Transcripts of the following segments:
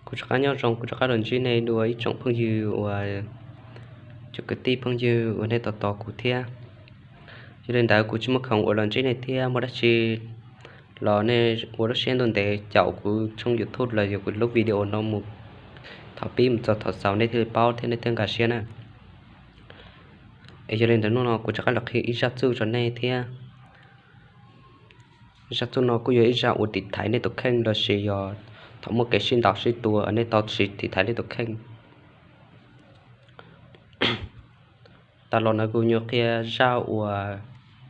Kuv rov qab nyob zoo, kuv rov qab los ntsib nej dua ib tsoom phooj ywg uas, cov kwv tij phooj ywg uas nej tos tos kuv thiab. Yog li ntawd kuv tsis muaj khoom uas los ntsib nej thiab, muaj dab tsi los nej ua lub siab ntuj ntev caum kuv tshooj YouTube los yog kuv lub video no mus thaum pib mus txog thaum xaus nej thiaj li paub thiab nej thiaj nkag siab na. Es yog li ntawd hnub no kuv rov qab los qhia ib zaj txuj rau nej thiab. Zaj txuj no kuj yog ib zaj uas tiv thaiv nej tus kheej los sis yog thaum muaj kev sib ntaus sib tua nej tau siv tiv thaiv nej tus kheej. Tas los no kuv yuav qhia zaj uas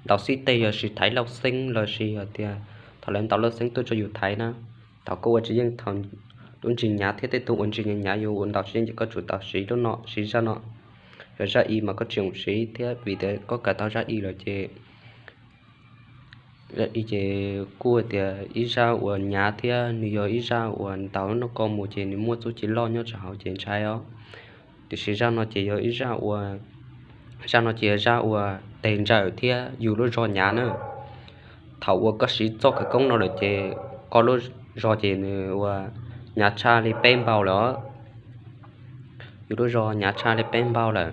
ntaus xib teg yog siv thaiv lauj xeeb los sis yog tias thaum lawv ntaus lauj xeeb tuaj rau yus thaiv na. Thaum koj ua tsis yeej, thaum lub ntsis nyav thiab tej tug ua ntsis nyav nyav yus ua ntaus tsis yeej ces koj tsum tau siv lub no, siv zaj no. Yog zaj i mas koj tsis txhob siv thiab vim tias koj kawm tau zaj i lawm ces, zaj i ces kuj tias ib zaj uas nyav thiab nws yog ib zaj uas ntaus noj koj mus ces nws muaj txuj ci loj nyob rau hauv ces ntshai os. Tiam sis zaj no ces yog ib zaj uas, zaj no ces yog zaj uas teg ntsawm thiab yus lub zog nyav na. Thaum uas koj siv txoj khawv koob no lawm ces koj lub zog ces nws ua nyav tshaj li peb npaug lawm os. Yus lub zog nyav tshaj li peb npaug lawm.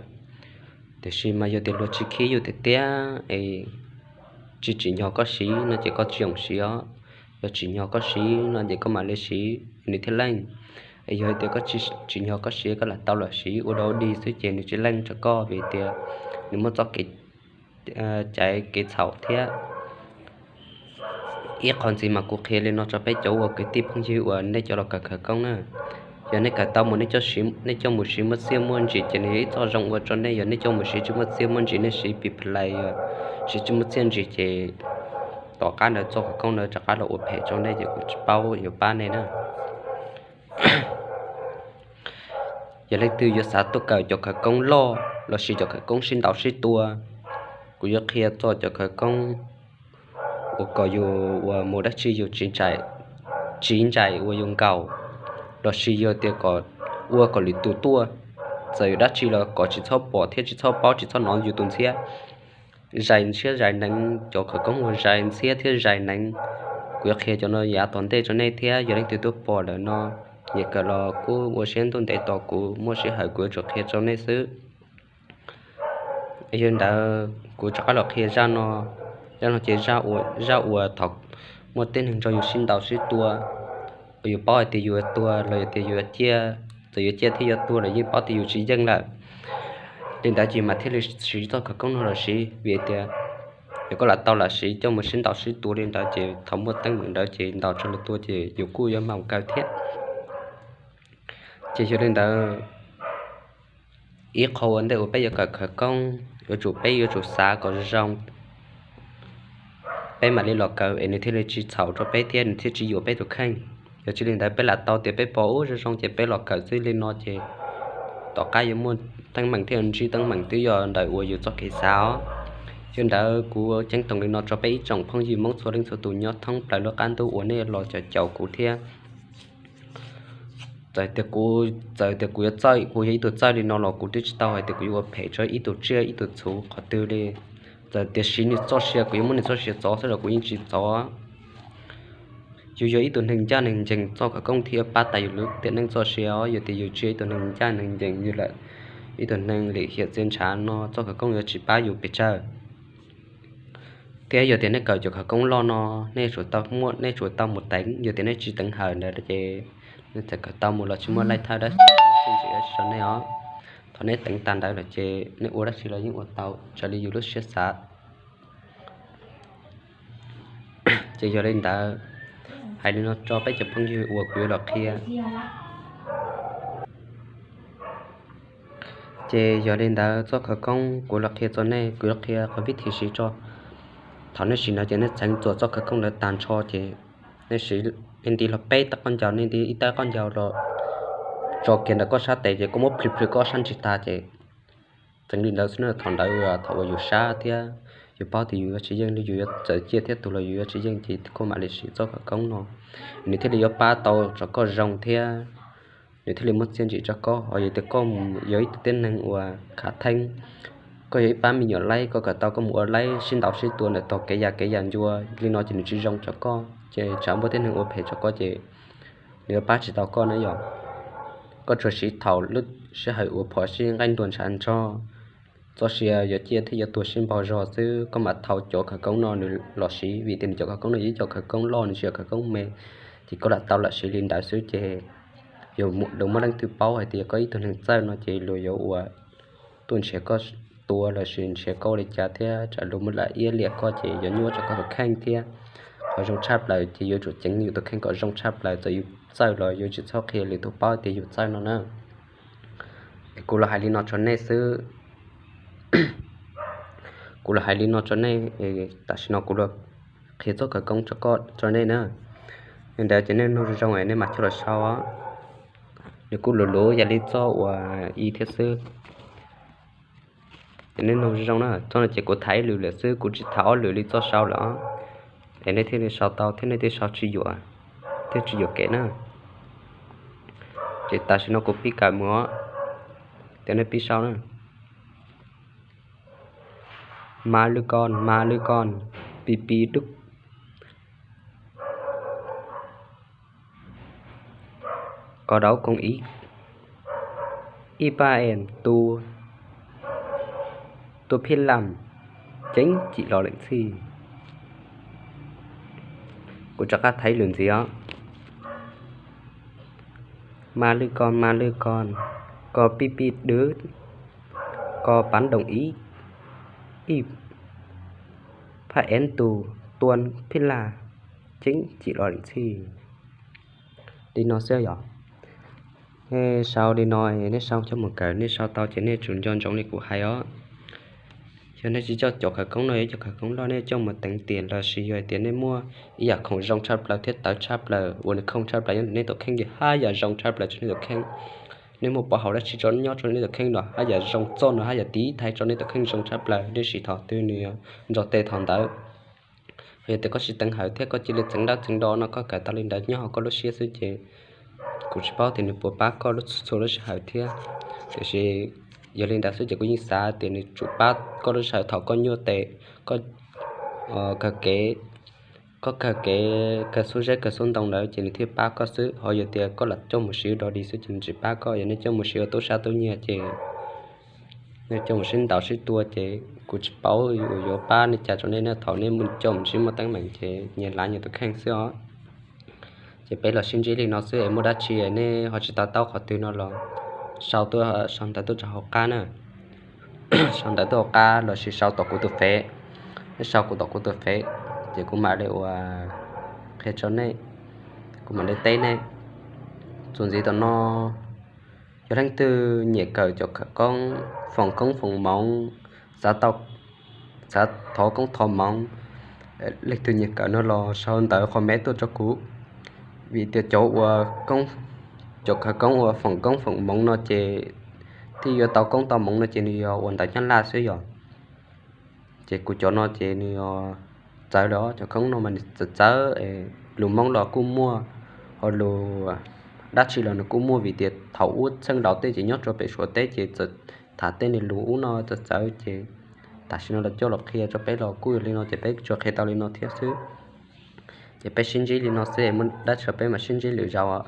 Tiam sis mas yog tias luag tsis khib yus tiag tiag es tsis tsim nyog koj siv no ces koj tsis txhob siv os. Yog tsim nyog koj siv no ces koj mam li siv nws thiaj leej. Es yog tias koj tsis tsim nyog koj siv, koj lam tau los siv ua dog dig xwb ces nws tsis leej rau koj vim tias nws muaj txoj kev caiv kev txhaum thiab. Ib qho ntxiv mas kuv qhia li no rau peb cov uas kwv tij phooj ywg uas nej cov los kawm khawv koob na. Yog nej kawm tau mus, nej coj mus siv muaj txiaj muaj ntsim ces nws yog ib txoj zoo ua rau nej. Yog nej coj mus siv tsis muaj txiaj muaj ntsim, nej siv pis plais, siv tsis muaj txiaj ntsim ces tom qab ntawd txoj khawv koob ntawd rov qab los ua phem rau nej ces kuv tsis paub yuav pab nej na. Yog leej twg yuav xav tuaj kawm cov khawv koob loj los sis cov khawv koob sib ntaus sib tua, kuv yuav qhia txog cov khawv koob uas kom yus uas mus dab tsi yus tsiv ntsais uas yus nkaus, los sis yog tias kom ua kom lwm tus tuaj, txawm yus dab tsi los kom tsis txhob pom thiab tsis txhob paub, tsis txhob hnov yus tus ntxhiab. Zais ntxhiab zais neev, cov khawv koob uas zais ntxhiab thiab zais neev, kuv yuav qhia cov no yav tom ntej rau nej thiab. Yog leej twg tuaj pom lawm no, nyiam kawm los kuj ua siab ntuj ntev tos kuv, muaj sij hawm kuv yuav tsum qhia rau nej xwb. Yog li ntawd kuv rov qab los qhia zaj no. Zaj no ces zaj uas thaum muaj tej neeg nrog yus sib ntaus sib tua, uas yus paub hais tias yus yuav tuag los yog tias yus yuav ciaj, txawm yuav ciaj thiab yuav tuag los yeej paub tias yus tsis yeej lawm. Li ntawd ces mas thiaj li siv txoj khawv koob no los siv vim tias yog koj lam tau lam siv coj mus sib ntaus sib tua li ntawd ces thaum muaj teeb meem ntawd ces ntaus tso lawv tua ces yus kuj yuav mob kaw thiab. Ces yog li ntawd, ib qho ua ntej uas peb yuav kawm khawv koob yuav tsum, peb yuav tsum xav kom zoo, peb mam li los kawm es nws thiaj li tsis txhaum rau peb thiab nws thiaj tsis yuam peb tus kheej. Yog tsis li ntawd peb lam tau tias peb pom ub zoo zoo ces peb los kawm xwb li no ces tom qab yuav muaj teeb meem thiab ntsib teeb meem twb yog ntawm uas yus txoj kev xav os. Yog li ntawd kuv ceeb toom li no rau peb ib tsoom phooj ywg Hmoob txhua leej txhua tus nyob thoob plaws lub qab ntuj uas nej los caum kuv thiab. Txawm tias kuv, txawm tias kuv yuav txawj, kuv yog ib tug txawj li no los kuv twb tsis tau hais tias kuv yuav ua phem rau ib tug tsiaj ib tug txhu qhov twg li. Txawm tias siv nws txoj sia, kuv yuav muab nws txoj sia txov xwb los kuv yeej tsis txov. Yus yog ib tug neeg ncaj neeg ncees, txoj khawv koob thiaj pab tau yus lub tiam neej txoj sia os. Yog tias yus tsis yog ib tug neeg ncaj neeg ncees, yus lam ib tug neeg lim hiam txiaj ntshav no txoj khawv koob yuav tsis pab yus pes tsawg. Thiab yog tias nej kawm cov khawv koob loj no, nej tsum tau muaj, nej tsum tau mus teev. Yog tias nej tsis teev hawm ntawd ces nej txawm kawm tau mus los tsis muaj laij thawj dab tsi, tsis dab tsi rau nej os. Thaum nej teev tag ntawd lawm ces nej ua dab tsi los yeej ua tau raws li yus lub siab xav. Ces yog li ntawd, hais li no rau peb cov phooj ywg uas kuv yuav los qhia. Ces yog li ntawd txoj khawv koob kuv los qhia txog nej, kuv yuav qhia qhov vib thim siv tso. Thaum nej siv ntawd ces nej txheev txuas txoj khawv koob ntawd tag nrho ces nej siv, nej nti los peb tawb qaub ncaug, nej nti ib tawb qaub ncaug los tso kiag ntawm koj sab tes ces koj muab plhws plhws koj sab ntsis tag ces txheev li ntawd xwb na. Thaum ntawd thaum uas yus sab thiab yus paub tias yus yuav tsis yeej li, yus yuav txawm ciaj thiab tuag los yus yuav tsis yeej ces koj mam li siv txoj khawv koob no, nws thiaj li yuav pab tau rau koj zoo thiab nws thiaj li muaj txiaj ntsig rau koj. Ho yog tias koj yog ib tug tib neeg uas khav theeb, koj yog ib pab me nyuam laib, koj kawm tau koj mus ua laib sib ntaus sib tua ntawm tog kev yam kev yam ncua li no ces nws tsis zoo rau koj, ces tsam muaj tib neeg ua phem rau koj ces nws yuav pab tsis tau koj na yom. Koj tsuas siv thaum lub sij hawm uas phom sij nqaij nruas ntshav nrog txoj sia yuav ciaj thiab yuav tuag sib npaug zog xwb, koj mam thau cov khawv koob no nws los siv, vim tias nws cov khawv koob no yog ib co khawv koob loj, nws tsis yog khawv koob me. Ces koj lam tau lam siv li ntawd xwb ces yuav luag muaj leej twg paub hais tias koj ib tug neeg txawj no ces luag yuav ua tuaj nrhiav koj tua los sis nrhiav koj ua li cas thiab tsam luag muab lam iab liam koj ces yuav nyuaj rau koj tus kheej thiab. Qhov zoo tshaj plaws ces yuav tsum ceev yus tus kheej kom zoo tshaj plaws, txawm yus txawj los yuav tsis txhob qhia lwm tus paub tias yus txawj no na. Es kuv los hais li no rau nej xwb. Kuv los hais li no rau nej, tam sim no kuv los qhia txoj khawv koob rau koj rau nej na. Li ntawd ces nej mloog zoo zoo es nej mam coj los sau. Nws kuj luv luv yam li txoj uas ib thiab xwb. Ces nej mloog zoo zoo na, txoj no ces kuv tham ib lwm lawm xwb, kuv tsis tham ob lwm li txoj sau lawm os. Es nej thiaj li sau tau thiab nej thiaj sau tsis yuam, thiaj tsis yuam kev na. Ces tam sim no kuv pib kawm mus os, ces nej pib sau na. Ma lwj koj, ma lwj koj, pi pi dub, koj dau koom ib, ib pab es tus tua phij lam ceeb cim los leem txhij. Kuv rov qab tham ib lwm ntxiv os. Ma lwj koj, ma lwj koj, koj pib pib dwb, koj pab doom ib, ib phaj ev tus tua phij laj ceeb cim los leem txhij. Li no xwb yom. Nej sau li no, nej sau coj mus kawm, nej sau tau ces nej tsum nco ntsoov li kuv hais os. Yog nej tsis coj cov khawv koob no, yog cov khawv koob loj nej coj mus teev tiam los sis yog hais tias nej muaj ib yam khoom zoo tshaj plaws thiab tawv tshaj plaws uas nws khoom tshaj plaws nyob ntawm nej tus kheej, haj yam zoo tshaj plaws rau nej tus kheej. Nej muaj pov haum dab tsi rau nyob rau nej tus kheej los haj yam zoo txoj no, haj yam tiv thaiv rau nej tus kheej zoo tshaj plaws, tiam sis thaum twg nws nrog tes thaum ntawd. Yog tias koj tsis teev hawm thiab koj cia li txeev dab txeev do no, koj kawm tau li ntawd nyob hauv koj lub siab xwb ces kuv tsis paub tias nws puas pab koj lub txhua lub sij hawm thiab. Tiam sis yog li ntawd xwb ces kuv yeej xav tias nws tsum pab koj lub sij hawm thaum koj nyuaj tes, koj kawg kev, koj kawg kev kawg xub zeb kawg xub ntoo ntawd ces nws thiaj pab koj xwb. Ho yog tias koj lam coj mus siv dog dig xwb ces nws tsis pab koj. Yog nej coj mus siv ua tub sab tub nyiag ces nej coj mus sib ntaus sib tua ces kuv tsis paub yuav pab nej cas rau nej na. Thaum nej coj mus sib muaj teeb meem ces nyias lav nyias tus kheej xwb os. Ces peb los sib ntsib li no xwb es muaj dab tsi nej ho tsis to taub qhov twg no los sau tuaj, sau ntawv tuaj rau hauv qab na. Sau ntawv tuaj hauv qab los sis sau tom kuv tus fev. Nej sau kuv tom kuv tus fev ces kuv mam li ua qhia rau nej, kuv mam li teb nej. Txuas ntxiv tom no, yog leej twg nyiam kawm cov khawv koob, foom koob foom moov, xav tau, xav thov koob thov moov, leej twg nyiam kawm no los sau ntawv qhov mev tuaj rau kuv. Vim tias cov uas, cov khawv koob uas foom koob foom moov no ces thiaj yuav tau koob tau moov no ces nws yog ua ntawv Nyab Laj xwb yom. Ces kuv cov no ces nws yog txawv lawm, cov khawv koob no mas nws txawv txawv, lus Hmoob los kuj muaj, ho lus dab tsi los nws kuj muaj, vim tias thaum ub txheej laus tej ces nyob rau pem Suav teb ces txawm tham tej niag lus ub no txawv txawv ces tam sim no los coj los qhia rau peb los kuj yog li no ces peb tsuas qhia tau li no thiab xwb. Ces peb sib ntsib li no xwb es muaj dab tsi peb mam sib ntsib lwm zaus.